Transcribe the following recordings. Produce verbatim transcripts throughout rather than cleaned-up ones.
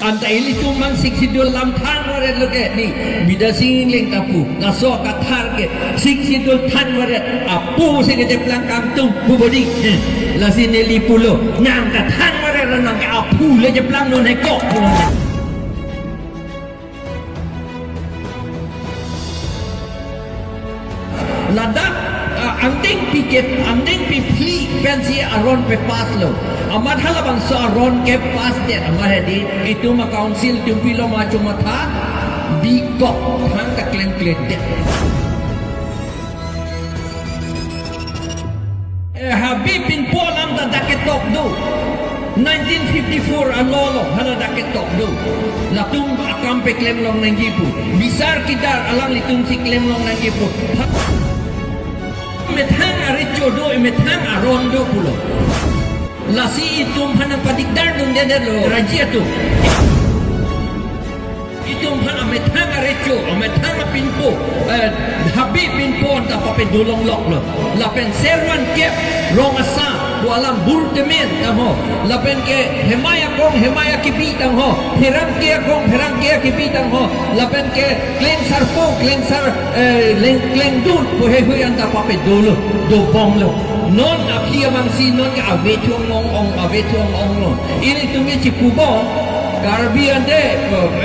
Anta ilitum mang Sixth Schedule alam than varet lo ke, ni, Bidya Sing Engleng ta pu, laso kathar ke Sixth Schedule than varet, apu si kacheplang kangtung, pu bodi. Eh, lasi neli pulo, nang kathan varet, nang ke apu le cheplang non he kok, pulo. Ladak, ah, angdengpi ke, angdengpi phli pensi aron pe-pass lo. Amat halabangso aron ke-pass det amat hedi, itum a-council atum pilo ma chomatha, bikok thang ta klem kle det. Eh, Habe Pinpo alam ta dak ketok do. Nineteen fifty-four alolo, hala dak ketok do. Latum akam paklem long nangji pu. Bisar kedar alanglitum si klem long nangji pu. Ha-, methang arecho do, methang aron do pulo. Lasi itum aphan nangpadikdar dun det lo, raji atum. Itum aphan amethang arecho, amethang apinpo, eh, Habe Pinpo anta papedo longlok lo. Lapen Servan Kep, Rong Asa, pu alam Burtemen tangho. Lapen ke Hemai akong, Hemai akibi tangho. Pherangke akong, Pherangke akibi tangho. Lapen ke Klengsarpo, Klengsar, eh, Leng-, Klengdun, pu heihui anta papedo lo, dobom lo. Non aphi amangsi, non ke avethu ong ong, avethu ong ong lo. Ilitum ke chipubom, Karbi ante,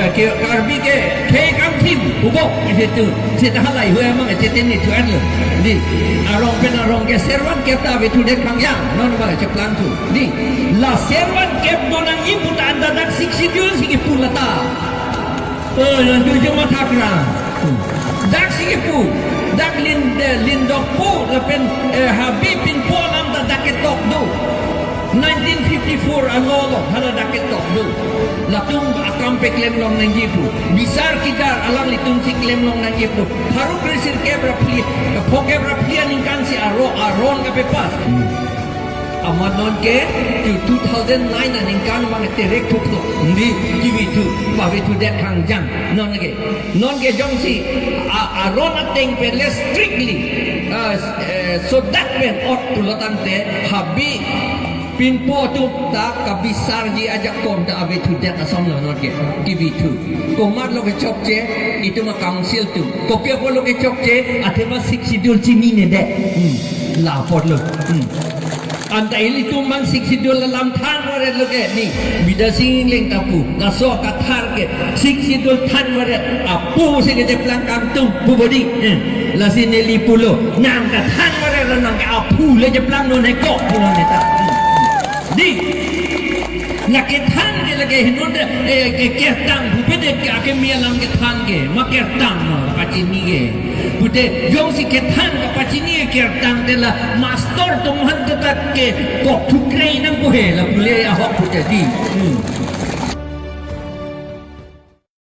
eh, ke, Karbi ke, khei kangthim, pubom, isetu, seta halai hui amang, echeteni thu an lo. Di, arong pen arong ke Servan Kep ta avethu det kangjang, non ba cheplang thu. Di, la Servan Kep do nangji pu ta anta dak Sixth Schedule si kipu lata. Oh, yang tujuh mathakra. Dak si kipu, dak Lin, eh, Lindokpo, lapen, eh, Habe Pinpo alam ta dak ketok do. Nineteen fifty-four alolo, hala dak ketok do. Latum akam paklem long nangji pu. Bisar kedar alanglitum si klem long nangji pu. Pharo kre sirkep ra phli, eh, phongokep ra phli aningkan si aro, aron kape-pass. Amat non ke, two, two thousand nine aningkan abang terek thuk thuk. Di, kivi thu, pavi thu det kangjang. Non ke, non ke jongsi, a, aron ateng pen le strictly, a, s-, eh, sodak pen ot pulo tangte, Habe Pinpo atum ta kabisarji ajakong ta avethu det ason lo non ke, kivi thu. Komat lo kechokche, itum a-council atum. Kopi apot lo kechokche, athema Sixth Schedule chinine det. Hmm. La apot lo. Hmm. Anta ilitum mang Sixth Schedule alam than varet lo ke, ni, Bidya Sing Engleng ta pu, laso kathar ke Sixth Schedule than varet, apu si kacheplang kangtung, pu bodi. Eh, lasi neli pulo, nang kathan varet, nang ke apu le cheplang non he kok, pulo neta. Di, la kethan ke lake hinun de, eh, ke kertang, pu pedet ke akimi alam kethan ke, ma kertang ma pachini ke. Pute, jongsi kethan kapachini kertang te la master atum aphan tetak ke kok thukre nangpo he la pule ahok pute di. Hmm.